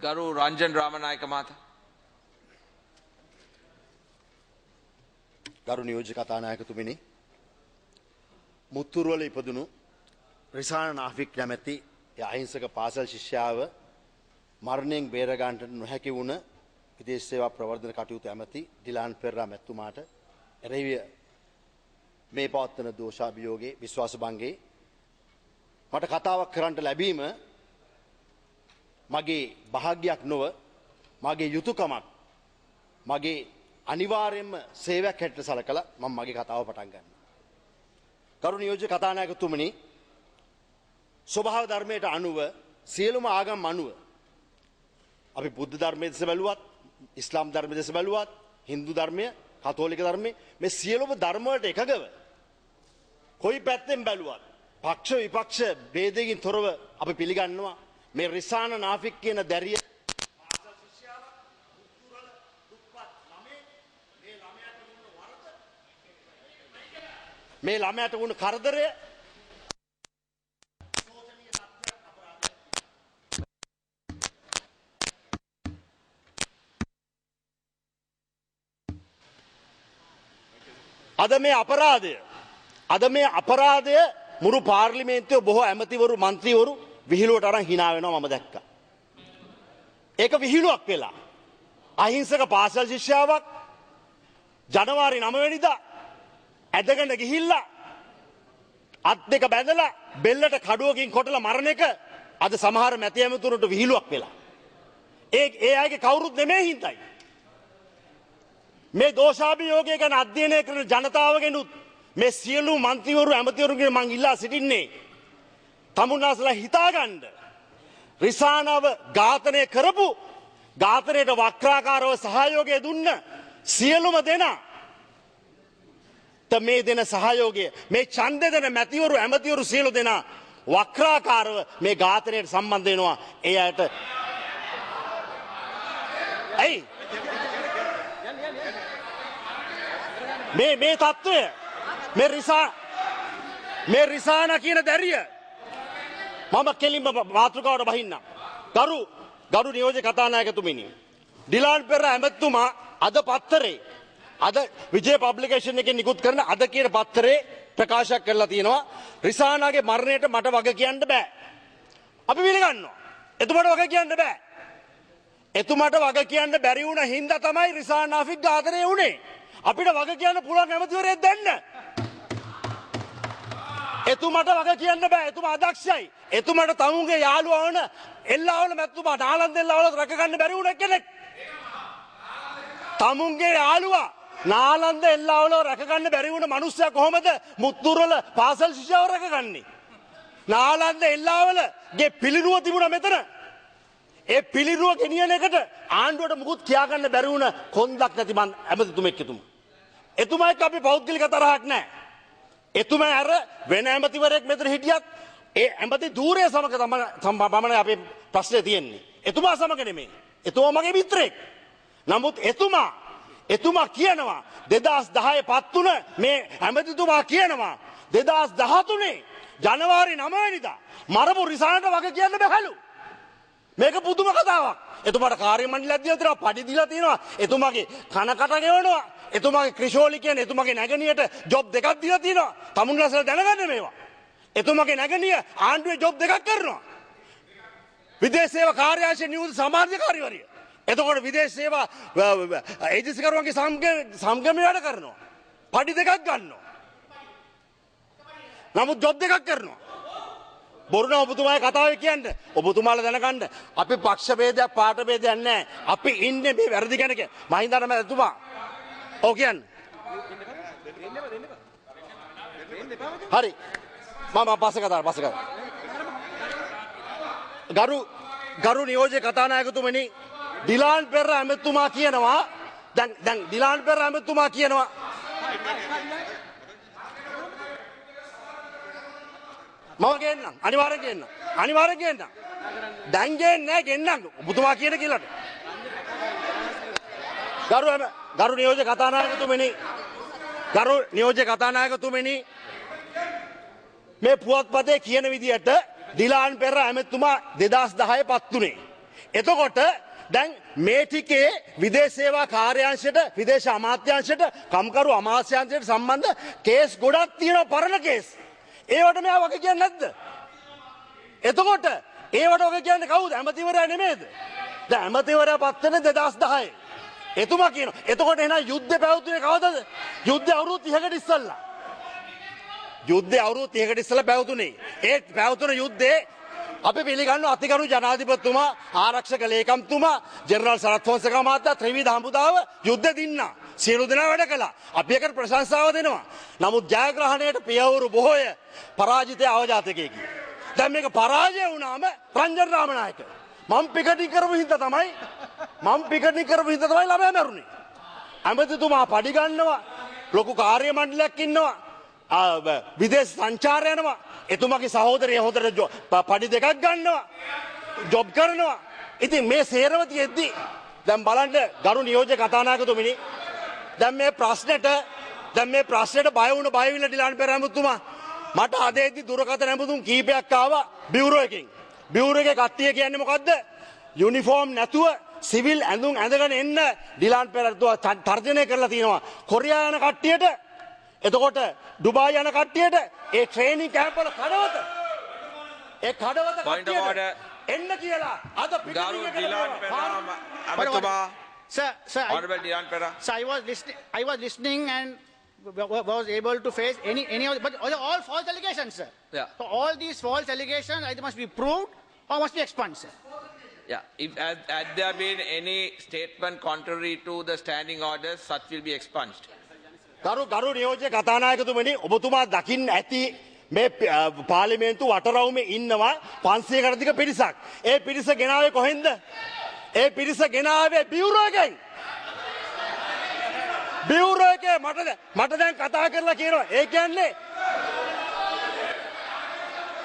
ගරු රංජන් රාමනායක මහතා. ගරු නියෝජ්‍ය කතානායකතුමනි, මුත්තූරුවල ඉපදුණු රිසාන නාෆික් නැමැති අහිංසක පාසල් ශිෂ්‍යාව මරණයෙන් බේර ගන්නට නොහැකි වුණ විදේශ සේවා ප්‍රවර්ධන කටයුතු ඇමති ඩිලාන් පෙරේරා මැතිතුමාට එරෙහිව මේ පවත්වන දෝෂාභියෝගයේ විශ්වාස භංගයේ මට කතාවක් කරන්නට ලැබීම මගේ භාග්‍යයක් නොව මගේ යුතුයකමක්, මගේ අනිවාර්යයෙන්ම සේවයක් හැටියට සලකලා මම මගේ කතාව පටන් ගන්නවා. ගරු නියෝජ්‍ය කතානායකතුමනි, ස්වභාව ධර්මයට අනුව සියලුම ආගම් අනුව අපි බුද්ධ ධර්මයේ දෙස බැලුවත්, ඉස්ලාම් ධර්මයේ දෙස බැලුවත්, හින්දු ධර්මය, කතෝලික ධර්මය, මේ සියලුම ධර්ම වලට එකගව කොයි පැත්තෙන් බැලුවත් පක්ෂ විපක්ෂ ભેදයකින් තොරව අපි පිළිගන්නවා මේ රිසාන නාෆික් කියන දැරිය පාසල් ශිෂ්‍යාවක්, මුත්තූරල දුප්පත් ළමයෙක්, මේ ළමයාට වුණ වරද, මේ ළමයාට වුණ කරදරය ශෝචනීය තත්ත්වයක්, අපරාධයක්. අද මේ අපරාධය මුරු පාර්ලිමේන්තුවේ බොහෝ ඇමතිවරු මන්ත්‍රීවරු විහිළුවට අරන් හිනා වෙනවා මම දැක්කා. ඒක විහිළුවක් වෙලා. අහිංසක පාසල් ශිෂ්‍යාවක් ජනවාරි 9 වෙනිදා ඇදගෙන ගිහිල්ලා අත් දෙක බැඳලා බෙල්ලට කඩුවකින් කොටලා මරණ එක අද සමහර මැති ඇමතුරුන්ට විහිළුවක් වෙලා. ඒ ඒ අයගේ කවුරුත් නෙමෙයි හින්දායි. මේ දෝෂාභියෝගය ගැන අධ්‍යයනය කරන ජනතාවගෙනුත් මේ සියලු මන්ත්‍රීවරු ඇමතිවරුන්ගෙන් මං ඉල්ලා සිටින්නේ තමුන්නාසලා හිතාගන්න, රිසානාව ඝාතනය කරපු, ඝාතනයට වක්‍රාකාරව සහයෝගය දුන්න සියලුම දෙනා මේ දෙන සහයෝගය, මේ ඡන්දෙ දෙන මැතිවරු ඇමතිවරු සියලු දෙනා වක්‍රාකාරව මේ ඝාතනයට සම්බන්ධ වෙනවා. ඒ අයට ඇයි මේ මේ තත්ත්වය? මේ රිසානා කියන දැරිය, මම කෙලින්ම මාතෘකාවට බහින්නම්. ගරු ගරු නියෝජ්‍ය කතානායකතුමනි, ඩිලාන් පෙරේරා ඇමතිතුමා අද පත්තරේ, අද විජය පබ්ලිකේෂන් එකෙන් නිකුත් කරන අද කියන පත්තරේ ප්‍රකාශයක් කරලා තියෙනවා, රිසානාගේ මරණයට මට වග කියන්න බෑ. අපි පිළිගන්නවා. එතුමාට වග කියන්න බෑ. එතුමාට වග කියන්න බැරි වුණ හින්දා තමයි රිසානා නාෆික් ඝාතනය වුණේ. අපිට වග කියන්න පුළුවන් ඇමතිවරයෙක් දෙන්න. එතුමාට වග කියන්න බෑ. එතුමා අදක්ෂයි. එතුමාට තමුන්ගේ යාළුවා වන එල්ලාවල මැතිතුමා, නාලන්ද එල්ලාවල රැක ගන්න බැරි වුණ කෙනෙක්. තමුන්ගේ යාළුවා නාලන්ද එල්ලාවල රැක ගන්න බැරි වුණ මනුස්සයා කොහොමද මුත්තූරවල පාසල් ශිෂ්‍යව රැකගන්නේ? නාලන්ද එල්ලාවලගේ පිළිරුව තිබුණා මෙතන. ඒ පිළිරුව ගෙනියන එකට ආණ්ඩුවට මුකුත් කියා ගන්න බැරි වුණ කොන්දක් නැති මන් ඇමතිතුමෙක් එතුමා. එතුමා එක්ක අපි පෞද්ගලික තරහක් නැහැ. එතුමා අර වෙන ඇමතිවරයෙක් මෙතන හිටියත් ඒ ඇමති ධූරය සමග තමයි අපේ ප්‍රශ්නේ තියෙන්නේ. එතුමා සමග නෙමෙයි. එතුමා මගේ මිත්‍රයෙක්. නමුත් එතුමා එතුමා කියනවා, 2010 පත් වුණ මේ ඇමතිතුමා කියනවා, 2013 ජනවාරි 9 වෙනිදා මරපු රිසානට වග කියන්න බැහැලු. මේක පුදුම කතාවක්. එතුමාට කාර්ය මණ්ඩලයක් දීලා තියෙනවා, පඩි දීලා තියෙනවා. එතුමාගේ කන කට ගෙවනවා. එතුමාගේ ක්‍රිෂෝලි කියන එතුමාගේ නැගණියට ජොබ් දෙකක් දීලා තියෙනවා. තමුන්ලාසලා දැනගන්න මේවා. එතුමාගේ නැගණිය ආණ්ඩුවේ ජොබ් දෙකක් කරනවා. විදේශ සේවා කාර්යාංශයේ නියුතු සමාජකාරීවරිය. එතකොට විදේශ සේවා ඒජන්සි කරුවන්ගේ සංගමයේ වැඩ කරනවා. පඩි දෙකක් ගන්නවා. නමුත් ජොබ් දෙකක් කරනවා. බොරු නෑ ඔබතුමාගේ කතාවේ කියන්න. ඔබතුමාලා දැනගන්න, අපි පක්ෂ භේදයක් පාට භේදයක් නෑ. අපි ඉන්නේ මේ වැරදි ගැන කිය. මහින්දානම එතුමා. ඔව් කියන්න. හරි. මම පස්සේ කතා පස්සේ කතා. ගරු ගරු නියෝජ්‍ය කතානායකතුමනි, ඩිලාන් පෙරේරා ඇමතිතුමා කියනවා, දැන් දැන් ඩිලාන් පෙරේරා ඇමතිතුමා කියනවා, මම ගේන්නම්, අනිවාර්යෙන් ගේන්නම්, අනිවාර්යෙන් ගේන්නම්. දැන් ගේන්නේ නෑ, ගෙන්නම් ඔබතුමා කියන කියලාට. ගරු නියෝජ්‍ය කතානායකතුමනි, ගරු නියෝජ්‍ය කතානායකතුමනි, මේ පුවත්පතේ කියන විදියට ඩිලාන් පෙරේරා ඇමතිතුමා 2010 පත් වුණේ. එතකොට දැන් මේ ටිකේ විදේශ සේවා කාර්යාංශයට, විදේශ අමාත්‍යාංශයට, කම්කරු අමාත්‍යාංශයට සම්බන්ධ කේස් ගොඩක් තියෙනවා, පරණ කේස්. ඒවට මෙයා වග කියන්නේ නැද්ද? එතකොට ඒවට වග කියන්නේ කවුද? ඇමතිවරයා නෙමෙයිද? දැන් ඇමතිවරයා පත් වෙන්නේ 2010. එතුමා කියනවා. එතකොට එහෙනම් යුද්ධ පැවතුනේ කවදද? යුද්ධ අවුරුදු 30කට ඉස්සෙල්ලා. යුද්ධ අවුරුදු 30කට ඉස්සෙල්ලා පැවතුනේ. ඒ පැවතුන යුද්ධේ අපි පිළිගන්නවා අතිගරු ජනාධිපතිතුමා, ආරක්ෂක ලේකම්තුමා, ජෙනරාල් සරත් ෆොන්සේකා මහත්තයා ත්‍රිවිධ හමුදාව යුද්ධ දින්නා. සියලු දෙනා වැඩ කළා. අපි ඒකට ප්‍රශංසාව දෙනවා. නමුත් ජයග්‍රහණයට පියවරු බොහෝය, පරාජිතය අවජාතකයෙකි. දැන් මේක පරාජය වුණාම රංජන් රාමනායක මම පිකටින් කරපු හින්දා තමයි, මම පිකටින් කරපු හින්දා තමයි ළමයා මැරුණේ. ඇමතිතුමා පඩි ගන්නවා, ලොකු කාර්ය මණ්ඩලයක් ඉන්නවා, විදේශ සංචාර යනවා, එතුමාගේ සහෝදරය හොඳට පඩි දෙකක් ගන්නවා, ජොබ් කරනවා. ඉතින් මේ සේරම තියෙද්දි දැන් බලන්න ගරු නියෝජ්‍ය කතානායකතුමනි, දැන් මේ ප්‍රශ්නෙට, දැන් මේ ප්‍රශ්නෙට බය වුණ බය විල ඩිලාන් පෙරේරා ඇමතුමා මට අද එද්දි දුරකථන ඇමතුම් කීපයක් ආවා බියුරෝ එකෙන්. බියුරෝ එකේ කට්ටිය කියන්නේ මොකද්ද? යුනිෆෝම් නැතුව සිවිල් ඇඳුම් ඇඳගෙන එන්න ඩිලාන් පෙරේරා තර්ජනය කරලා තියෙනවා. කොරියා යන කට්ටියට, එතකොට ඩුබායි යන කට්ටියට ඒ ට්‍රේනින් කැම්ප් වල කඩවත, ඒ කඩවත කට්ටියට එන්න කියලා අද පිටින් Dilan Perera ඇමතුමා. Sir, sir, Honorable Dilan Perera. Sir, I was listening and was able to face any of the, but all false allegations, sir. Yeah. So all these false allegations either must be proved or must be expunged, sir. Yeah. If had there been any statement contrary to the standing orders, such will be expunged. ගරු නියෝජ්‍ය කතානායකතුමනි, ඔබතුමා දකින්න ඇති මේ පාර්ලිමේන්තු වටරවුමේ ඉන්නවා 500කට අධික පිරිසක්. ඒ පිරිස ගෙනාවේ කොහෙන්ද? ඒ පිරිස ගෙනාවේ බියුරෝ එකෙන්. බියුරෝ එකේ මට දැන් කතා කරලා කියනවා. ඒ කියන්නේ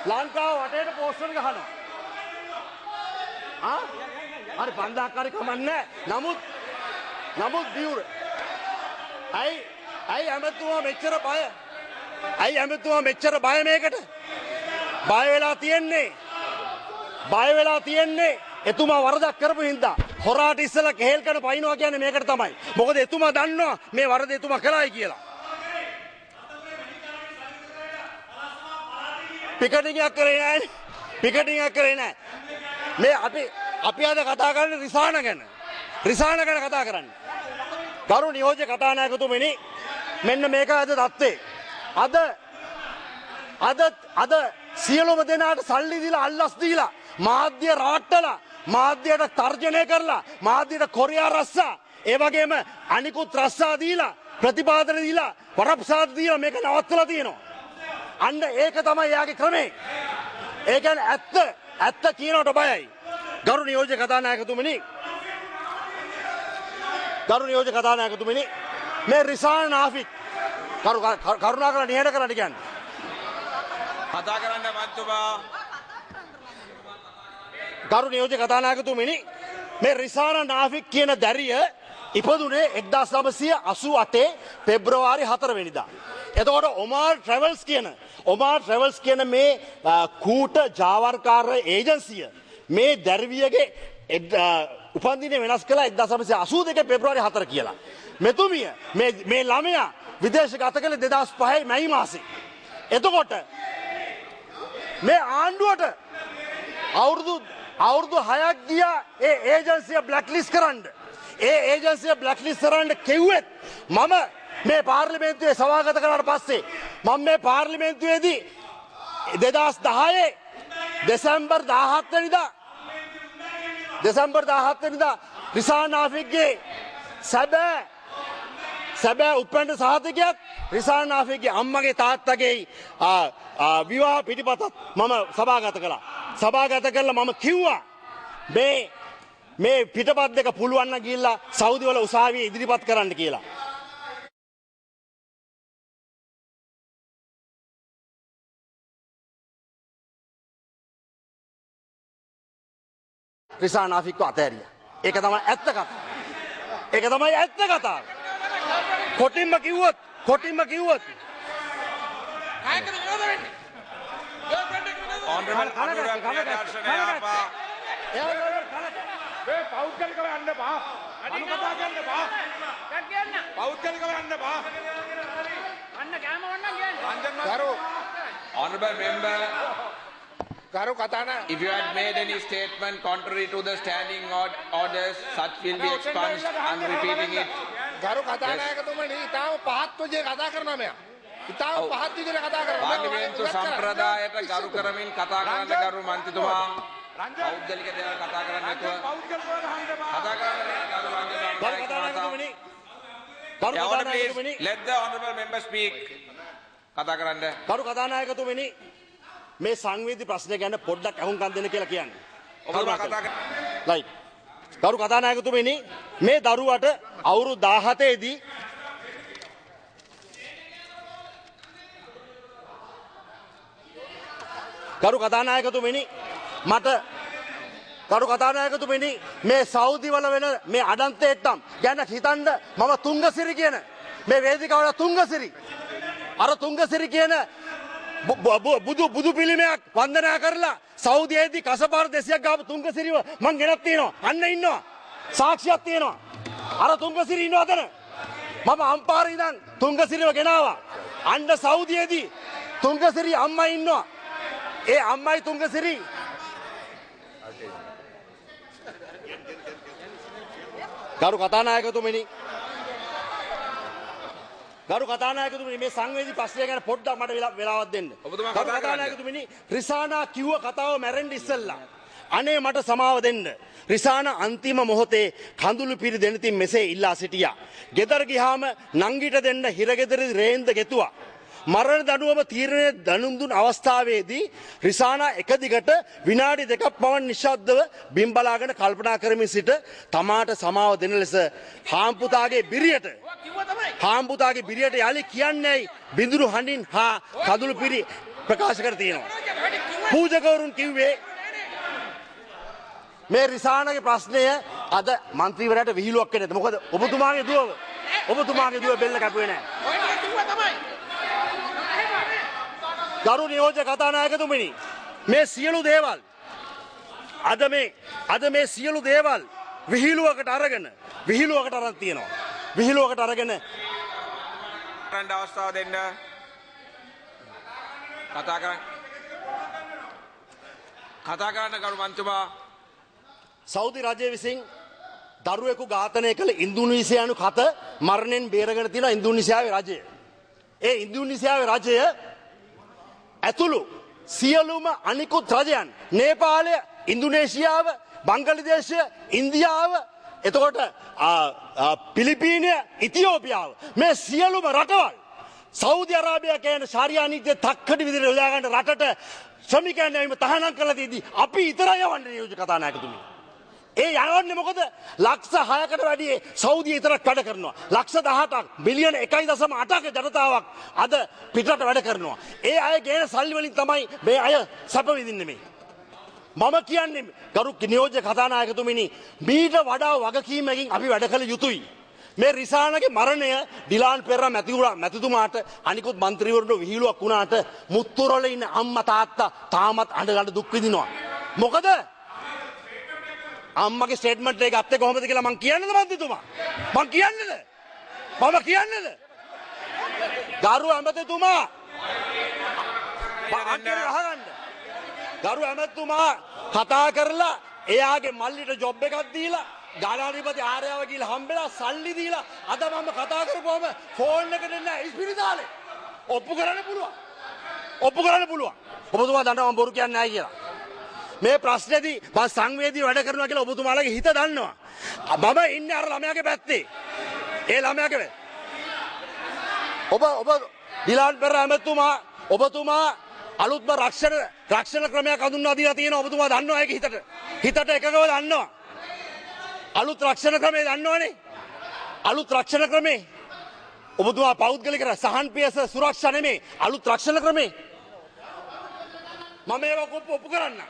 ලංකාව වටේට පෝස්ටර් ගහනවා. ආ? හරි 5000ක් හරි කමන්නේ. නමුත් බියුරෝ ඇයි ඇමතුමා මෙච්චර බය? ඇයි ඇමතුමා මෙච්චර බය මේකට? බය වෙලා තියෙන්නේ. බය වෙලා තියෙන්නේ එතුමා වරදක් කරපු හින්දා. හොරාට ඉස්සලා කෙහෙල් කන පයින්නවා කියන්නේ මේකට තමයි. මොකද එතුමා දන්නවා මේ වරද එතුමා කළායි කියලා. පිකටින් එකක් කරේ නෑනේ. පිකටින් එකක් කරේ නෑ. මේ අපි අද කතා කරන්නේ රිසාන ගැන. රිසාන ගැන කතා කරන්නේ. ගරු නියෝජ්‍ය කතානායකතුමනි, මෙන්න මේක අද තත්ත්වේ. අද අද අද සියලුම දෙනාට සල්ලි දීලා, අල්ලස් දීලා, මාධ්‍ය රවට්ටලා, මාධ්‍යයට තර්ජනය කරලා, මාධ්‍යයට කොරියා රස්සා, ඒ වගේම අනිකුත් රස්සා දීලා, ප්‍රතිපාදන දීලා, වරප්‍රසාද දීලා මේක නවත්තලා තියෙනවා. අන්න ඒක තමයි එයාගේ ක්‍රමේ. ඒ කියන්නේ ඇත්ත කියනවට බයයි. ගරු නියෝජ්‍ය කතානායකතුමනි, ගරු නියෝජ්‍ය කතානායකතුමනි, මේ රිසාන නාෆික් කරුණාකරලා නිහඬ කරන්න කියන්නේ. කතා කරන්න මන්තුමා. ගරු නියෝජ්‍ය කතානායකතුමනි, මේ රිසාන නාෆික් කියන දැරිය ඉපදුනේ 1988 පෙබ්‍රවාරි 4 වෙනිදා. එතකොට ඔමාර් ට්‍රැවල්ස් කියන මේ කූට ජාවාරකාර ඒජන්සිය මේ දැරිවියගේ උපන්දිනය වෙනස් කළා 1982 පෙබ්‍රවාරි 4 කියලා. මෙතුමිය මේ ළමයා විදේශගත කළේ 2005 මැයි මාසේ. එතකොට මේ ආණ්ඩුවට අවුරුදු 6ක් ගියා ඒ ඒජන්සිය බ්ලැක් ලිස්ට් කරන්න. ඒ ඒජන්සිය බ්ලැක් ලිස්ට් කරන්න කිව්වෙත් මම මේ පාර්ලිමේන්තුවේ සභාගත කරාට පස්සේ මම මේ පාර්ලිමේන්තුවේදී 2010 දෙසැම්බර් 17 වෙනිදා දෙසැම්බර් 17 වෙනිදා රිසාන් නාෆික්ගේ සැබෑ උප්පැන්න සහතිකයක් රිසාන් නාෆික්ගේ අම්මගේ තාත්තගේ විවාහ පිටිපතත් මම සභාගත කළා. සභාගත කරලා මම කිව්වා මේ පිටපත් දෙක පුළුවන් නම් ගිහිල්ලා සෞදි වල උසාවියේ ඉදිරිපත් කරන්න කියලා. රිසාන් නාෆික්ව අතෑරියා. ඒක තමයි ඇත්ත කතාව. ඒක තමයි ඇත්ත කතාව. කොටින්ම කිව්වොත් Honorable Anura Priyadarshana Yapa. මේ පෞද්ගලිකව යන්න බා. අනු කතා කරන්න බා. දැන් කියන්න. පෞද්ගලිකව යන්න බා. අන්න කෑම වන්නම් කියන්න. ගරු Honorable member, ගරු කතානායක if you had made any statement contrary to the standing orders, such will be expunged. I'm repeating it. ගරු කතානායකතුමනි, ඉතාම පහත් විදියට කතා කරනවා මෙයා. ඉතාම පහත් විදියට කතා කරනවා. පාර්ලිමේන්තු සම්ප්‍රදායට ගරු කරමින් කතා කරන්න ගරු මන්ත්‍රීතුමා. පෞද්ගලික දේවල් කතා කරන්න නැතුව පෞද්ගලිකව ගහන්න බා. කතා කරන්න ගරු රංජන් ගරු කතානායකතුමනි, ගරු Yeah, order please. කතානායකතුමනි, Let the honorable member speak. කතා කරන්න. ගරු කතානායකතුමනි, මේ සංවේදී ප්‍රශ්නය ගැන පොඩ්ඩක් අහුම්කම් දෙන්න කියලා කියන්නේ. ඔබතුමා කතා කරන්න. රයිට්. ගරු කතානායකතුමනි, මේ දරුවට අවුරුදු 17 දී ගරු කතානායකතුමනි, මට ගරු කතානායකතුමනි, මේ සෞදි වල වෙන මේ අඩන්තේට්ටම් ගැන හිතන්න මම තුංගසිරි කියන මේ වේදිකාවල තුංගසිරි, අර තුංගසිරි කියන බුදු බුදු පිළිමයක් වන්දනා කරලා සෞදියේදී කසපාර 200ක් ගාපු තුංගසිරිව මං ගෙනත් තියෙනවා. අන්න ඉන්නවා. සාක්ෂියක් තියෙනවා. අර තුංගසිරි ඉන්නවා අතන. මම අම්පාරේ ඉඳන් තුංගසිරිව ගෙනාවා. අන්න සෞදියේදී තුංගසිරි අම්මා ඉන්නවා. ඒ අම්මයි තුංගසිරි ගරු කතානායකතුමනි, ගරු කතානායකතුමනි, මේ සංවේදී ප්‍රශ්නය ගැන පොඩ්ඩක් මට වෙලාවක් දෙන්න. ඔබතුමා ගරු කතා කරන්න. කතානායකතුමනි, රිසානා කිව්ව කතාව මැරෙන්න ඉස්සෙල්ලා අනේ මට සමාව දෙන්න. රිසානා අන්තිම මොහොතේ කඳුළු පිරි දෙනතින් මෙසේ ඉල්ලා සිටියා. ගෙදර ගියාම නංගිට දෙන්න හිරගෙදරදී රේන්ද ගෙතුවා. මරණ දඬුවම තීරණය දැනුම් දුන් අවස්ථාවේදී රිසානා එක දිගට විනාඩි දෙකක් පමණ නිශ්ශබ්දව බිම් බලාගෙන කල්පනා කරමින් සිට තමාට සමාව දෙන ලෙස හාම්පුතාගේ බිරියට හාම්පුතාගේ බිරියට යලි කියන්නේයි බිඳුරු හඬින් හා කඳුළු පිරි ප්‍රකාශ කර තියෙනවා. පූජකවරුන් කිව්වේ මේ රිසානාගේ ප්‍රශ්නය අද මන්ත්‍රීවරයාට විහිළුවක් වෙන්නේ නැත. මොකද ඔබතුමාගේ දුව බෙල්ල කැපුවේ නැහැ. ගරු නියෝජ්‍ය කතානායකතුමනි, මේ සියලු දේවල් අද මේ සියලු දේවල් විහිළුවකට අරගෙන විහිළුවකට අරන් තියෙනවා. විහිළුවකට අරගෙන කරන්න අවස්ථාව දෙන්න. කතා කරන්න. කතා කරන්න ගරු මන්ත්‍රීතුමා. සෞදි රජය විසින් දරුවෙකු ඝාතනය කළ ඉන්දුනීසියානු කත මරණයෙන් බේරගෙන තියෙනවා ඉන්දුනීසියාවේ රජය. ඒ ඉන්දුනීසියාවේ රජය ඇතුළු සියලුම අනිකුත් රජයන් නේපාලය, ඉන්දුනීසියාව, බංගලදේශය, ඉන්දියාව, එතකොට පිලිපීනය, ඉතියෝපියාව මේ සියලුම රටවල් සෞදි අරාබියා කියන ශාරියා නීතිය තක්කඩි විදිහට යොදා ගන්න රටට ශ්‍රමිකයන් යැවීම තහනම් කරලා තියෙද්දි අපි විතරයි යවන්නේ නියෝජ්‍ය කතානායකතුමනි. ඒ යවන්නේ මොකද? ලක්ෂ 6කට වැඩි සෞදිය විතරක් වැඩ කරනවා. ලක්ෂ 18ක් මිලියන 1.8ක ජනතාවක් අද පිටරට වැඩ කරනවා. ඒ අය ගේන සල්ලි වලින් තමයි මේ අය සැප විඳින්නේ මේ. මම කියන්නේ ගරු නියෝජ්‍ය කතානායකතුමනි, මීට වඩා වගකීමකින් අපි වැඩ කළ යුතුයි. මේ රිසානාගේ මරණය ඩිලාන් පෙරේරා මැතිතුමාට අනිකුත් මන්ත්‍රීවරුන්ට විහිළුවක් වුණාට මුත්තූරවල ඉන්න අම්මා තාත්තා තාමත් අඬ ගඳ දුක් විඳිනවා. මොකද අම්මගේ ස්ටේට්මන්ට් එක ගත්තේ කොහොමද කියලා මං කියන්නද මන්ත්‍රීතුමා? මං කියන්නද? මම කියන්නද? ගරු ඇමතිතුමා, අහගන්න. ගරු ඇමතිතුමා කතා කරලා එයාගේ මල්ලිට ජොබ් එකක් දීලා ජනාධිපති ආර්යාව ගිහලා හම්බෙලා සල්ලි දීලා අද මම කතා කරපුවම ෆෝන් එකට එන්න ඉස්පිරිතාලේ ඔප්පු කරන්න පුළුවන්. ඔප්පු කරන්න පුළුවන්. ඔබතුමා දන්නවා මම බොරු කියන්නේ නැහැ කියලා. මේ ප්‍රශ්නේදී මං සංවේදී වැඩ කරනවා කියලා ඔබතුමාලගේ හිත දන්නවා. මම ඉන්නේ අර ළමයාගේ පැත්තේ. ඒ ළමයාගේ ඔබ ඔබ ඩිලාන් පෙරේරා ඇමතිතුමා, ඔබතුමා අලුත්ම රක්ෂණ ක්‍රමයක් හඳුන්වා දීලා තියෙනවා. ඔබතුමා දන්නවා ඒක හිතට එකගව දන්නවා. අලුත් රක්ෂණ ක්‍රමය දන්නවනේ. අලුත් රක්ෂණ ක්‍රමේ ඔබතුමා පෞද්ගලික සහන් පියස සුරක්ෂා නෙමෙයි, අලුත් රක්ෂණ ක්‍රමේ. මම ඒවා ඔප්පු කරන්න.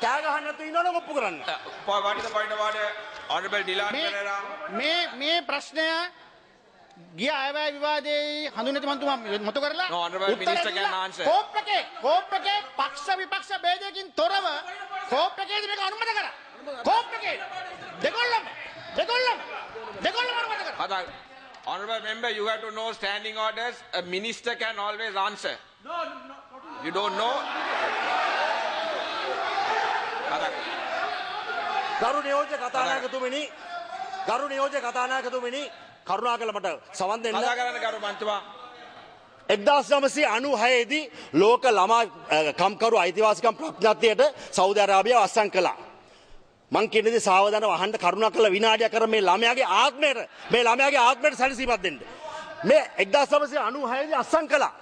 කෑ ගහන්න නැතුව ඉන්නවනම් ඔප්පු කරන්න. What is the point of order? Honorable Dilan Perera. මේ ප්‍රශ්නය ගිය අයවැය විවාදයේ හඳුන්වති මන්තුමා මතු කරලා No, honorable minister can answer. COPE එකේ පක්ෂ විපක්ෂ භේදයකින් තොරව කෝප් එකේදී මේක අනුමත කරා. කෝප් එකේ කතා Honorable member, you have to know standing orders. A minister can always answer. No, no, You don't know. කතා කරන්න. ගරු නියෝජ්‍ය කතානායකතුමනි, ගරු නියෝජ්‍ය කතානායකතුමනි, කරුණාකරලා මට සවන් දෙන්න. කතා කරන්න ගරු මන්ත්‍රීතුමා. 1996 දී ලෝක ළමා කම්කරු අයිතිවාසිකම් ප්‍රඥප්තියට සෞදි අරාබියාව අත්සන් කළා. මං කියන දේ සාවධානව අහන්න කරුණාකරලා විනාඩියක් අර මේ ළමයාගේ ආත්මයට, මේ ළමයාගේ ආත්මයට සැනසීමක් දෙන්න. මේ 1996 දී අත්සන් කළා.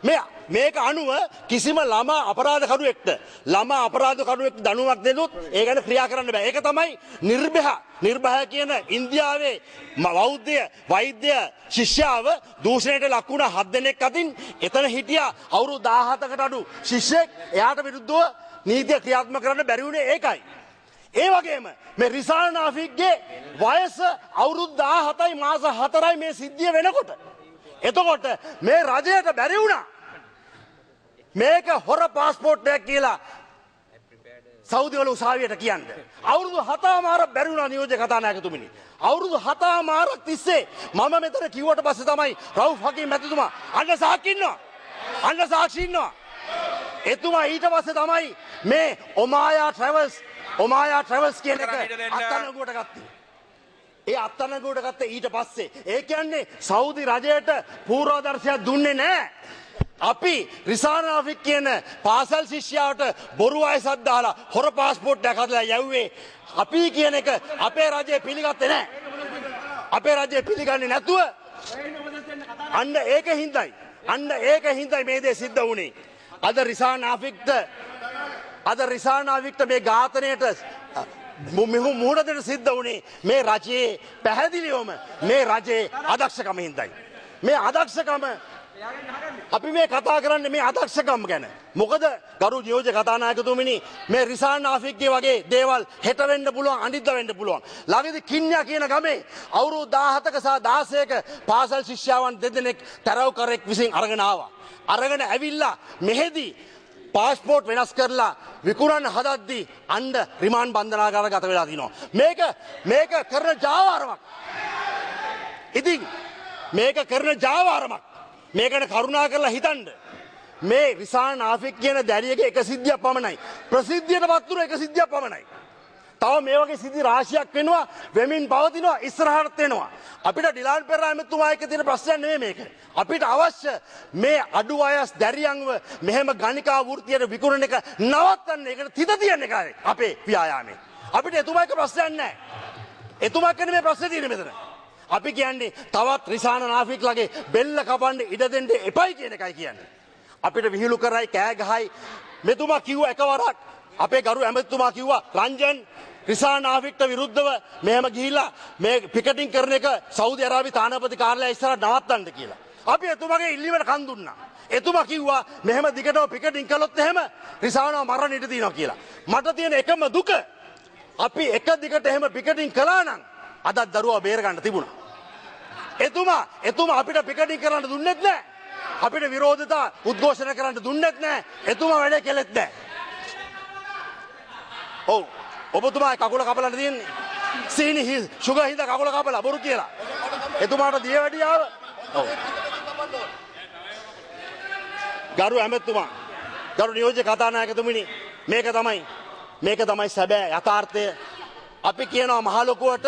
මේ මේක අනුව කිසිම ළමා අපරාධකරුවෙක්ට, ළමා අපරාධකරුවෙක්ට දඬුවමක් දෙන්නොත් ඒ ගැන ක්‍රියා කරන්න බෑ. ඒක තමයි නිර්භය, නිර්භය කියන ඉන්දියාවේ බෞද්ධ වෛද්‍ය ශිෂ්‍යාව දූෂණයට ලක් වුණ 7 දෙනෙක් අතින් එතන හිටියා අවුරුදු 17කට අඩු ශිෂ්‍යෙක්. එයාට විරුද්ධව නීතිය ක්‍රියාත්මක කරන්න බැරි වුණේ ඒකයි. ඒ වගේම මේ රිසාන නාෆික්ගේ වයස අවුරුදු 17යි මාස 4යි මේ සිද්ධිය වෙනකොට. එතකොට මේ රජයට බැරි වුණා මේක හොර පාස්පෝට් එකක් කියලා සෞදි වල උසාවියට කියන්න. අවුරුදු 7මාරක් බැරි වුණා නියෝජ්‍ය කතානායකතුමනි. අවුරුදු 7මාරක් තිස්සේ මම මෙතන කිව්වට පස්සේ තමයි රවුෆ් හකීම් මැතිතුමා අන්න සාක්ෂි ඉන්නවා. අන්න සාක්ෂි ඉන්නවා. එතුමා ඊට පස්සේ තමයි මේ ඔමායා ට්‍රැවල්ස්, ඔමායා ට්‍රැවල්ස් කියන එක අත්අඩංගුවට ගත්තේ. ඒ අත්අඩංගුවට ගත්තේ ඊට පස්සේ. ඒ කියන්නේ සෞදි රජයට පූර්වාදර්ශයක් දුන්නේ නෑ. අපි රිසාන නාෆික් කියන පාසල් ශිෂ්‍යාවට බොරු වයසක් දාලා හොර පාස්පෝට් එකක් හදලා යව්වේ අපි කියන එක අපේ රජය පිළිගත්තේ නෑ. අපේ රජය පිළිගන්නේ නැතුව අන්න ඒක හින්දායි, අන්න ඒක හින්දායි මේ දේ සිද්ධ වුණේ. අද රිසාන නාෆික්ට, අද රිසාන නාෆික්ට මේ ඝාතනයට මුහුණ දෙන්න සිද්ධ වුණේ මේ රජයේ පැහැදිලිවම මේ රජයේ අදක්ෂකම හින්දායි. මේ අදක්ෂකම අපි මේ කතා කරන්නේ මේ අදක්ෂකම ගැන. මොකද ගරු නියෝජ්‍ය කතානායකතුමනි, මේ රිසාන නාෆික්ගේ වගේ දේවල් හෙට වෙන්න පුළුවන්, අනිද්දා වෙන්න පුළුවන්. ළඟදී කින්යා කියන ගමේ අවුරුදු 17ක සහ 16ක පාසල් ශිෂ්‍යාවන් දෙදෙනෙක් තරව්කරෙක් විසින් අරගෙන ආවා. අරගෙන ඇවිල්ලා මෙහෙදී පාස්පෝට් වෙනස් කරලා විකුණන්න හදද්දී අණ්ඩ රිමාන්ඩ් බන්ධනාගාර ගත වෙලා තිනවා. මේක මේක කරන ජාවාරමක්. ඉතින් මේක කරන ජාවාරමක්. මේකට කරුණා කරලා හිතන්න. මේ රිසාන නාෆික් කියන දැරියගේ එක සිද්ධියක් පමණයි. ප්‍රසිද්ධියට පත් වුණු එක සිද්ධියක් පමණයි. තව මේ වගේ සිද්ධි රාශියක් වෙනවා, වෙමින් පවතිනවා, ඉස්සරහට එනවා. අපිට ඩිලාන් පෙරේරා ඇමතුමා එක්ක තියෙන ප්‍රශ්නයක් නෙමෙයි මේක. අපිට අවශ්‍ය මේ අඩු වයස් දැරියන්ව මෙහෙම ගණිකා වෘත්තියට විකුණන එක නවත්තන්න, ඒකට තිත තියන එකයි අපේ ව්‍යායාමය. අපිට එතුමා එක්ක ප්‍රශ්නයක් නැහැ. එතුමා එක්ක නෙමෙයි ප්‍රශ්නේ තියෙන්නේ මෙතන. අපි කියන්නේ තවත් රිසාන නාෆික්ලගේ බෙල්ල කපන්න ඉඩ දෙන්න එපයි කියන එකයි කියන්නේ. අපිට විහිළු කරයි, කෑ ගහයි. මෙතුමා කිව්වා එකවරක් අපේ ගරු ඇමතිතුමා කිව්වා රංජන් රිසාන නාෆික්ට විරුද්ධව මෙහෙම ගිහිල්ලා මේ පිකටින් කරන එක සෞදි අරාබි තානාපති කාර්යාලය ඉස්සරහ නවත්තන්න කියලා. අපි එතුමාගේ ඉල්ලීමට කන් දුන්නා. එතුමා කිව්වා මෙහෙම දිගටම පිකටින් කළොත් එහෙම රිසානව මරන්න ඉඩ තියෙනවා කියලා. මට තියෙන එකම දුක අපි එක දිගට එහෙම පිකටින් කළා නම් අදත් දරුවා බේර ගන්න තිබුණා. එතුමා එතුමා අපිට පිකටින් කරන්න දුන්නෙත් නෑ. අපිට විරෝධතා උද්ඝෝෂණ කරන්න දුන්නෙත් නෑ. එතුමා වැඩේ කෙලෙත් නෑ. ඔව්, ඔබතුමා කකුල කපලා තියෙන්නේ. සීනි සුගර් හින්දා කකුල කපලා බොරු කියලා. එතුමාට දිය වැඩි ආව. ඔව්. ගරු ඇමතුමා, ගරු නියෝජ්‍ය කතානායකතුමනි, මේක තමයි, මේක තමයි සැබෑ යථාර්ථය. අපි කියනවා මහලොකුවට,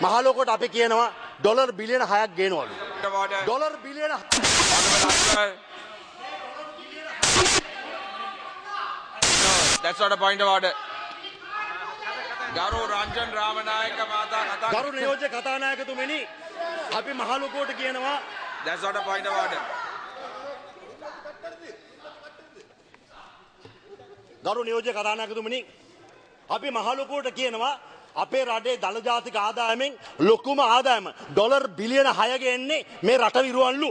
මහලොකුවට අපි කියනවා ඩොලර් බිලියන 6ක් ගේනවලු. ඩොලර් බිලියන. That's not a point of order. ගරු රංජන් රාමනායක මහතා කතා. ගරු නියෝජ්‍ය කතානායකතුමනි, අපි මහලොකුවට කියනවා That's not a point of order. ගරු නියෝජ්‍ය කතානායකතුමනි, අපි මහලොකුවට කියනවා අපේ රටේ දළ ජාතික ආදායමෙන් ලොකුම ආදායම ඩොලර් බිලියන 6 ගෙන්නේ මේ රට විරුවන්ලු.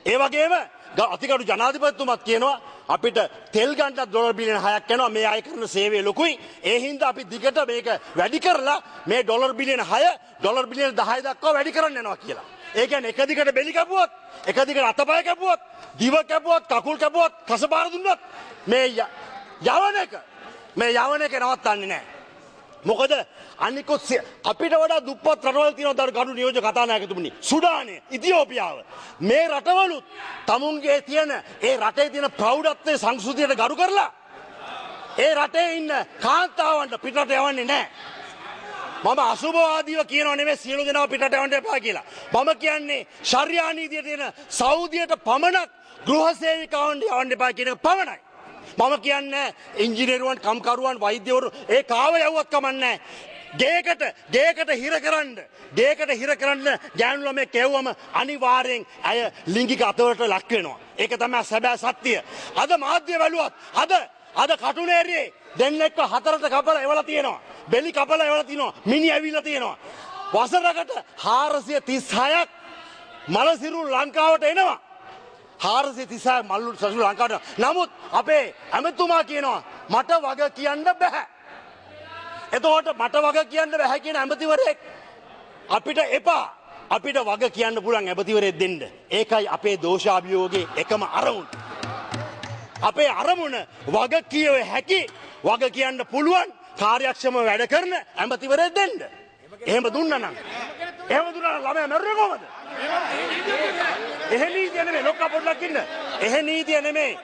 ඒ වගේම අතිගරු ජනාධිපතිතුමත් කියනවා අපිට තෙල් ගන්නත් ඩොලර් බිලියන 6ක් යනවා, මේ අය කරන සේවය ලොකුයි. ඒ හින්දා අපි දිගට මේක වැඩි කරලා මේ ඩොලර් බිලියන 6 ඩොලර් බිලියන 10 දක්වා වැඩි කරන්න යනවා කියලා. ඒ කියන්නේ එක දිගට බෙලි කැපුවොත්, එක දිගට අතපය කැපුවොත්, දිව කැපුවොත්, කකුල් කැපුවොත්, කසපාර දුන්නොත් මේ යවන එක, මේ යවන එක නවත්තන්නේ නැහැ. මොකද අනිකුත් අපිට වඩා දුප්පත් රටවල් තියෙනවා ගරු නියෝජ්‍ය කතානායකතුමනි. සුඩානය, ඉතියෝපියාව. මේ රටවලුත් තමුන්ගේ තියෙන ඒ රටේ තියෙන ප්‍රෞಢත්වයේ සංස්කෘතියට ගරු කරලා ඒ රටේ ඉන්න කාන්තාවන්ට පිටරට යවන්නේ නැහැ. මම අසුභවාදීව කියනව නෙමෙයි සියලු දෙනාව පිටරට යවන්න එපා කියලා. මම කියන්නේ ශරියා නීතියට තියෙන සෞදියට පමණක් ගෘහ සේවිකාවන්ට යවන්න එපා කියන එක පමණයි. මම කියන්නේ ඉංජිනේරුවන්, කම්කරුවන්, වෛද්‍යවරු ඒ කාව යවුවත් කමන්නේ ගේකට හිර කරන්න, ගේකට හිර කරන්න ගෑනු ළමයෙක් එව්වම අනිවාර්යෙන් ඇය ලිංගික අතවලට ලක් වෙනවා. ඒක තමයි සැබෑ සත්‍යය. අද මාධ්‍ය බැලුවත් අද කටුනේරියේ දෙන්නෙක්ව හතරට කපලා එවලා තියෙනවා. බෙලි කපලා එවලා තියෙනවා. මිනි ඇවිල්ලා තියෙනවා. වසරකට 436ක් මලසිරුරු ලංකාවට එනවා. 436 මල්ලු සසු ලංකාවට. නමුත් අපේ ඇමතුමා කියනවා මට වග කියන්න බෑ. එතකොට මට වග කියන්න බෑ කියන ඇමතිවරයෙක් අපිට එපා. අපිට වග කියන්න පුළුවන් ඇමතිවරයෙක් දෙන්න. ඒකයි අපේ දෝෂාභියෝගයේ එකම අරමුණ. අපේ අරමුණ වග කියව හැකි, වග කියන්න පුළුවන් කාර්යක්ෂම වැඩ කරන ඇමතිවරයෙක් දෙන්න. එහෙම දුන්නා නම් ළමයා මැරුණේ කොහමද? එහෙ නීතිය නෙමෙයි. ලොක්කා පොඩ්ඩක් ඉන්න. එහෙ නීතිය නෙමෙයි.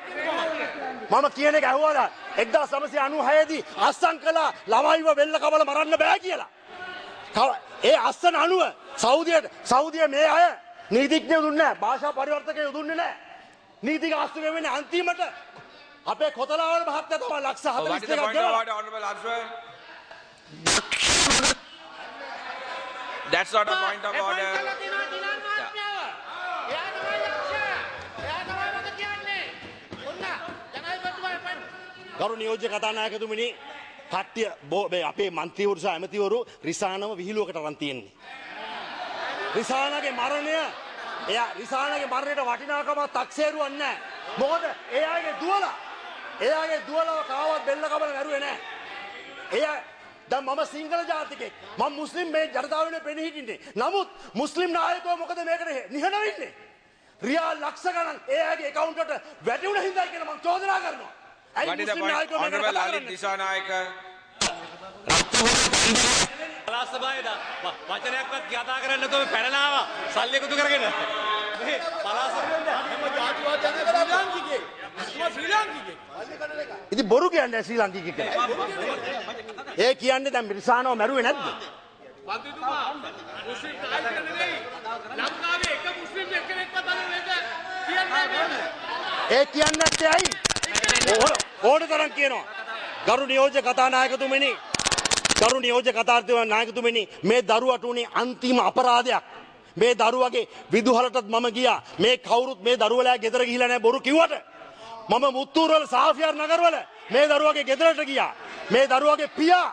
මම කියන එක ඇහුවාද? 1996 දී අස්සන් කළා ළමයිව වෙල්ල කවල මරන්න බෑ කියලා. ඒ අස්සන අනුව සෞදිය මේ අය නීතිඥයෝ දුන්නේ නැහැ. භාෂා පරිවර්තකයෝ දුන්නේ නැහැ. නීතික අස්සු වෙන්නේ අන්තිමට අපේ කොතලාවල මහත්තයා තමයි ලක්ෂ 42ක් ගෙවලා. That's not a point of order. ගරු නියෝජ්‍ය කතානායකතුමනි, කට්ටිය මේ අපේ මන්ත්‍රීවරු සහ ඇමතිවරු රිසානව විහිළුවකට අරන් තියෙන්නේ. රිසානගේ මරණය, එයා රිසානගේ මරණයට වටිනාකමක් තක්සේරුවක් නැහැ. මොකද එයාගේ දුවලව කාවත් බෙල්ල කපලා මැරුවේ නැහැ. එයා දැන් මම සිංහල ජාතිකෙක්. මම මුස්ලිම් මේ ජනතාව වෙනුවෙන් පෙනී හිටින්නේ. නමුත් මුස්ලිම් නායකයෝ මොකද මේකට නිහඬ වෙන්නේ? රියාල් ලක්ෂ ගණන් එයාගේ ඇකවුන්ට් එකට වැටි වුණ හින්දායි කියලා මං චෝදනා කරනවා. ඇයි මුස්ලිම් නායකයෝ මේකට කතා කරන්නේ? දිසානායක පළාත් සභාවේ වචනයක්වත් කතා කරන්නේ නැතුව මේ පැනලා ආවා සල්ලි එකතු කරගෙන. මේ පළාත් සභාවේ හැම ජාතිවාදියන් ශ්‍රී ලාංකිකයෙක්. ශ්‍රී ලාංකිකයෙක්. ඉතින් බොරු කියන්නේ ශ්‍රී ලාංකිකයෙක් කියලා. ඒ කියන්නේ දැන් රිසානව මැරුවේ නැද්ද? මන්ත්‍රීතුමා මුස්ලිම් නායක නෙවෙයි. ලංකාවේ එක මුස්ලිම් එක්කෙනෙක්වත් අද මේක කියන්නේ නැහැ. ඒ කියන්නේ නැත්තේ ඇයි? ඕන තරම් කියනවා. ගරු නියෝජ්‍ය කතානායකතුමනි, ගරු නියෝජ්‍ය කතානායකතුමනි, මේ දරුවට උනේ අන්තිම අපරාධයක්. මේ දරුවගේ විදුහලටත් මම ගියා. මේ කවුරුත් මේ දරුවලා ගෙදර ගිහිලා නැහැ බොරු කිව්වට. මම මුත්තූරවල සාෆියාර් නගරවල මේ දරුවගේ ගෙදරට ගියා. මේ දරුවගේ පියා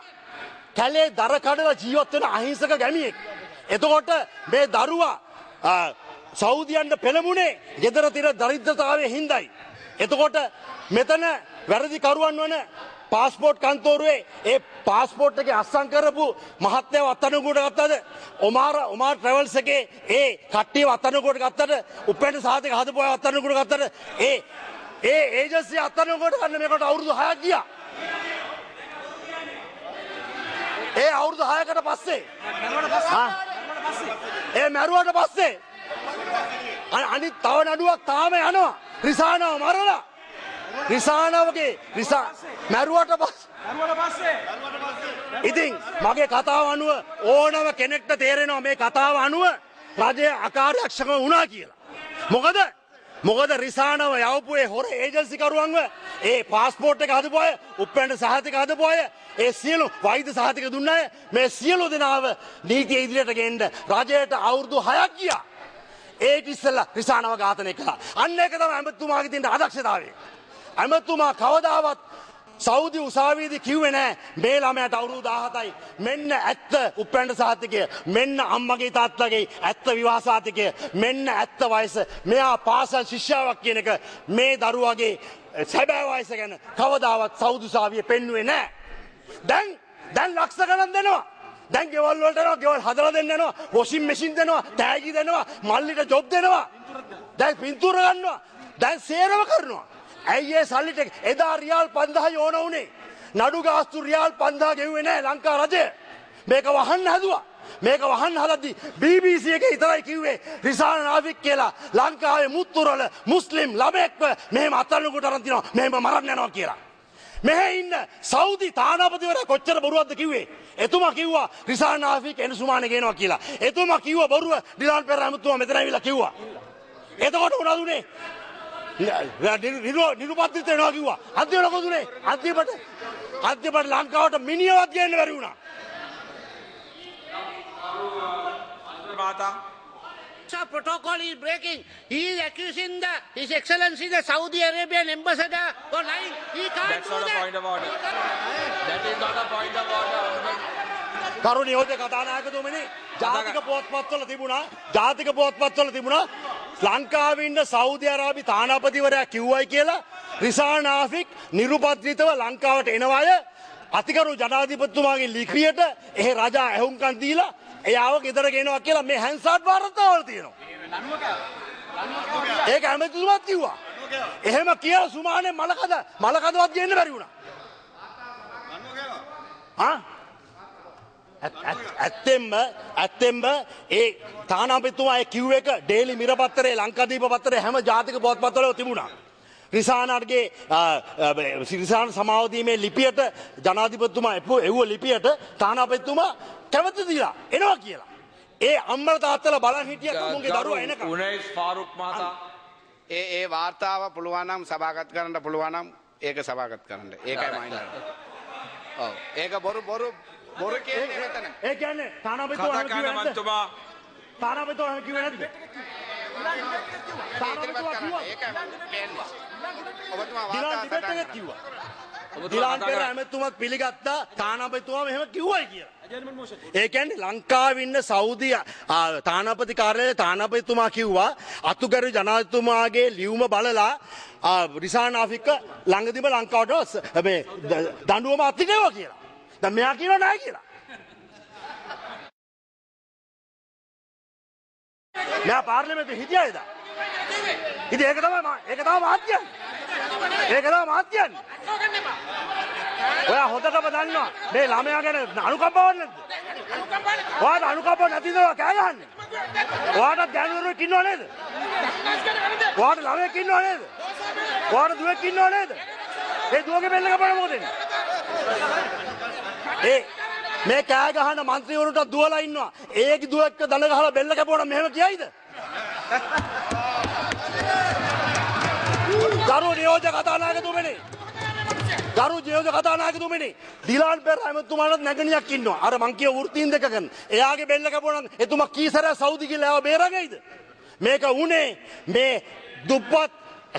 කැලේ දර කඩලා ජීවත් වෙන අහිංසක ගැමියෙක්. එතකොට මේ දරුවා සෞදියන්ට පෙළඹුණේ ගෙදර තියෙන දරිද්‍රතාවයේ හින්දායි. එතකොට මෙතන වැරදි කරුවන් වන පාස්පෝට් කන්තෝරුවේ ඒ පාස්පෝට් එකේ අත්සන් කරපු මහත්තයව අත්අඩංගුවට ගත්තද? ඔමාර් ට්‍රැවල්ස් එකේ ඒ කට්ටියව අත්අඩංගුවට ගත්තද? උපැන්න සහතික හදපු අය අත්අඩංගුවට ගත්තද? ඒ ඒ ඒජන්සිය අත්අඩංගුවට ගන්න මේකට අවුරුදු 6ක් ගියා. ඒ අවුරුදු 6කට පස්සේ ඒ මැරුවට පස්සේ අනිත් තව නඩුවක් තාම යනවා. රිසානව මරලා රිසානවගේ මැරුවට පස්සේ ඉතින් මගේ කතාව අනුව ඕනම කෙනෙක්ට තේරෙනවා මේ කතාව අනුව රජය අකාර්යක්ෂම වුණා කියලා. මොකද රිසානව යවපු ඒ හොර ඒජන්සි කරුවන්ව, ඒ පාස්පෝට් එක හදපු අය, උප්පැන්න සහතික හදපු අය, ඒ සියලු වෛද්‍ය සහතික දුන්න අය, මේ සියලු දෙනාව නීතිය ඉදිරියට ගෙන්න රජයට අවුරුදු 6ක් ගියා. ඒට ඉස්සෙල්ලා රිසානව ඝාතනය කළා. අන්න ඒක තමයි ඇමතුමාගේ තියෙන අදක්ෂතාවය. ඇමතුමා කවදාවත් සෞදි උසාවියේදී කිව්වේ නෑ මේ ළමයාට අවුරුදු 17යි, මෙන්න ඇත්ත උප්පැන්න සහතිකය, මෙන්න අම්මගේ තාත්තගේ ඇත්ත විවාහ සහතිකය, මෙන්න ඇත්ත වයස, මෙයා පාසල් ශිෂ්‍යාවක් කියන එක මේ දරුවාගේ සැබෑ වයස ගැන කවදාවත් සෞදි උසාවියේ පෙන්නුවේ නෑ. දැන් ලක්ෂ ගණන් දෙනවා. දැන් ගෙවල් වලට යනවා, ගෙවල් හදලා දෙන්න යනවා, වොෂින් මැෂින් දෙනවා, තෑගි දෙනවා, මල්ලිට ජොබ් දෙනවා, දැන් පින්තූර ගන්නවා, දැන් සේරම කරනවා. ඇයි ඒ සල්ලි ටික එදා රියාල් 5000 ඕන වුණේ? නඩු ගාස්තු රියාල් 5000 ගෙව්වේ නෑ ලංකා රජය. මේක වහන්න හැදුවා. මේක වහන්න හදද්දි BBC එකේ විතරයි කිව්වේ රිසාන නාෆික් කියලා ලංකාවේ මුත්තුරවල මුස්ලිම් ළමයෙක්ව මෙහෙම අත්අඩංගුවට අරන් තිනවා, මෙහෙම මරන්න යනවා කියලා. මෙහෙ ඉන්න සෞදි තානාපතිවරයා කොච්චර බොරුවක්ද කිව්වේ? එතුමා කිව්වා රිසාන නාෆික් එන සුමානේ ගේනවා කියලා. එතුමා කිව්ව බොරුව ඩිලාන් පෙරේරා ඇමතුමා මෙතන ඇවිල්ලා කිව්වා. එතකොට මොනවද උනේ? නිරුපද්‍රිත වෙනවා කිව්වා. අන්තිමට මොකද උනේ? අන්තිමට ලංකාවට මිනිහවත් ගේන්න බැරි වුණා. Sir, protocol is breaking. He is accusing His Excellency the Saudi Arabian ambassador for lying. He can't That's do not a that. point of order. That is not a point of order. ගරු නියෝජ්‍ය කතානායකතුමනි, ජාතික පුවත්පත්වල තිබුණා, ජාතික පුවත්පත්වල තිබුණා ලංකාවේ ඉන්න Saudi අරාබි තානාපතිවරයා කිව්වයි කියලා රිසාන නාෆික් නිරුපද්‍රිතව ලංකාවට එනවාය. අතිගරු ජනාධිපතිතුමාගේ ලිපියට එහෙ රජා ඇහුම්කන් දීලා එයාව ගෙදර ගේනවා කියලා මේ හැන්සාඩ් වාර්තාවල තියෙනවා. ඒක ඇමතිතුමාත් කිව්වා. එහෙම කියලා සුමානේ මලකඳවත් ගේන්න බැරි වුණා. ආ ඇත්තෙන්ම ඒ තානාපතිතුමා ඒ කිව්ව එක ඩේලි මිරර් පත්තරේ, ලංකාදීප පත්තරේ, හැම ජාතික පුවත්පත්වලම තිබුණා. රිසානාගේ රිසාන සමාව දීමේ ලිපියට ජනාධිපතිතුමා එව්ව ලිපියට තානාපතිතුමා කැමති දීලා එනවා කියලා. ඒ අම්මලා තාත්තලා බලන් හිටියා මුන්ගේ දරුවා එනකම්. උනයිස් ෆාරුක් මහතා ඒ වාර්තාව පුළුවන් නම් සභාගත කරන්න පුළුවන් නම් ඒක සභාගත කරන්න. ඒකයි මම ඉල්ලන්නේ. ඔව් ඒක බොරු බොරු බොරු කියන්නේ මෙතන. ඒ කියන්නේ තානාපතිතුමා කතා කරන මන්තුමා තානාපතිතුමා කිව්වේ නැද්ද? තානාපතිතුමා කිව්වා. ඒකයි මම කියන්නේ. ඔබතුමා ඩිලාන් වාර්තා ඩිබේට් සටහන් එකක් කරන්න. කිව්වා. ඔබතුමා ඩිලාන් කතා පෙරේරා කරන්න. ඇමතුමත් පිළිගත්තා තානාපතිතුමා මෙහෙම කිව්වයි කියලා. ඒ කියන්නේ ලංකාවේ ඉන්න සෞදි තානාපති කාර්යාලයේ තානාපතිතුමා කිව්වා අතුගරු ජනාධිපතිතුමාගේ ලියුම බලලා රිසාන නාෆික්ව ළඟදිම ලංකාවට මේ දඬුවම අත්විඳිනවා කියලා. දැන් මෙයා කියනවා නෑ කියලා. මෙයා පාර්ලිමේන්තුවේ හිටියා එදා. ඉතින් ඒක තමයි ඒක තමයි මාත් කියන්නේ. ඒක තමයි මාත් කියන්නේ. ඔයා හොඳටම දන්නවා මේ ළමයා ගැන අනුකම්පාවක් නැද්ද? ඔයාට අනුකම්පාවක් නැති ඉඳලා කෑ ගහන්නේ. ඔයාටත් ගෑනුවරුවෙක් ඉන්නව නේද? ඔයාට ළමයෙක් ඉන්නව නේද? ඔයාට දුවෙක් ඉන්නව නේද? ඒ දුවගේ බෙල්ල කපන්න මොකද වෙන්නේ? ඒ මේ කෑ ගහන මන්ත්‍රීවරුන්ට දුවලා ඉන්නවා. ඒකේ දුවෙක්ව දන ගහලා බෙල්ල කැපුවා නම් මෙහෙම කියයිද? ගරු නියෝජ්‍ය කතානායකතුමනි, ගරු නියෝජ්‍ය කතානායකතුමනි, ඩිලාන් පෙරේරා ඇමතුමාලත් නැගණියක් ඉන්නවා. අර මං කිය වෘත්තීන් දෙක කරන. එයාගේ බෙල්ල කැපුවා නම් එතුමා කී සැරයක් සෞදි ගිහලා එයාව බේරගයිද? මේක උනේ මේ දුප්පත්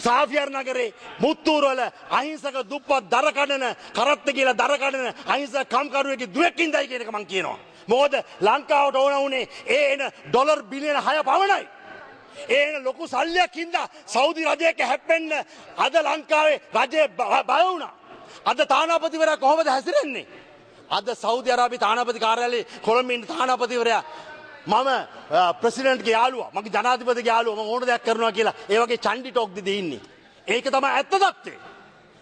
සාෆියර් නගරේ මුත්තූරවල අහිංසක දුප්පත් දර කඩන කරත්ත කියලා දර කඩන අහිංසක කම්කරුවෙක්ගේ දුවෙක් ඉඳයි කියන එක මං කියනවා. මොකද ලංකාවට ඕන වුණේ ඒ එන ඩොලර් බිලියන 6 පමණයි. ඒ එන ලොකු සල්ලියක් හින්දා සෞදි රජයක හැප්පෙන්න අද ලංකාවේ රජය බය වුණා. අද තානාපතිවරයා කොහොමද හැසිරෙන්නේ? අද සෞදි අරාබි තානාපති කාර්යාලයේ කොළඹ ඉන්න තානාපතිවරයා මම ප්‍රෙසිඩන්ට්ගේ යාළුවා, මගේ ජනාධිපතිගේ යාළුවා, මම ඕන දෙයක් කරනවා කියලා ඒ වගේ චණ්ඩි ටොක් දිදී ඉන්නේ. ඒක තමයි ඇත්ත තත්ත්වය.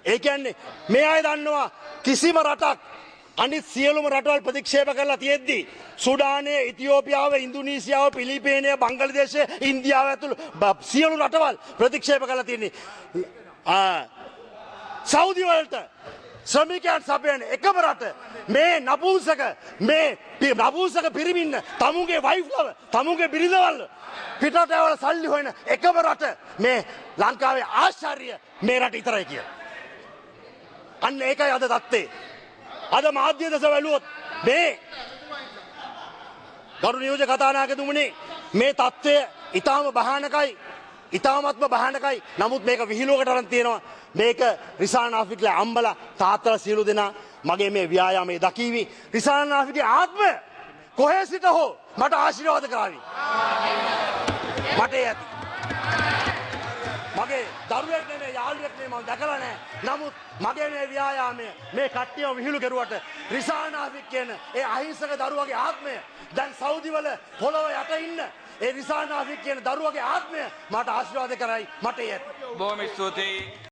ඒ කියන්නේ මේ අය දන්නවා කිසිම රටක් අනිත් සියලුම රටවල් ප්‍රතික්ෂේප කරලා තියෙද්දි සුඩානය, ඉතියෝපියාව, ඉන්දුනීසියාව, පිලිපීනය, බංගලදේශය, ඉන්දියාව ඇතුළු සියලු රටවල් ප්‍රතික්ෂේප කරලා තියෙන්නේ. සෞදි වලට ශ්‍රමිකයන් සපයන එකම රට මේ නපුංසක මේ නපුංසක පිරිමින්න තමුන්ගේ වයිෆ්ලව තමුන්ගේ බිරිඳවල් පිටරට යවලා සල්ලි හොයන එකම රට මේ ලංකාවේ ආශ්චර්ය මේ රට විතරයි කියලා. අන්න ඒකයි අද තත්ත්වය. අද මාධ්‍ය දෙස බැලුවොත් මේ ගරු නියෝජ්‍ය කතානායකතුමනි මේ තත්ත්වය ඉතාම භයානකයි. ඉතාමත්ම භයානකයි. නමුත් මේක විහිළුවකට අරන් තියෙනවා. මේක රිසාන නාෆික්ලා අම්බලා තාත්තලා සියලු දෙනා මගේ මේ ව්‍යායාමයේ දකීවි. රිසාන නාෆික්ගේ ආත්මය කොහේ සිට හෝ මට ආශිර්වාද කරાવી. මට ඒ ඇති. මගේ දරුවෙක් නෙමෙයි යාළුවෙක් නෙමෙයි මම දැකලා නෑ. නමුත් මගේ මේ ව්‍යායාමය මේ කට්ටියම විහිළු කෙරුවට රිසාන නාෆික් කියන ඒ අහිංසක දරුවගේ ආත්මය දැන් සෞදි වල පොළොව යට ඉන්න ඒ රිසාන නාෆික් කියන දරුවගේ ආත්මය මට ආශිර්වාද කරයි. මට ඒ ඇති. බොහොම ස්තුතියි.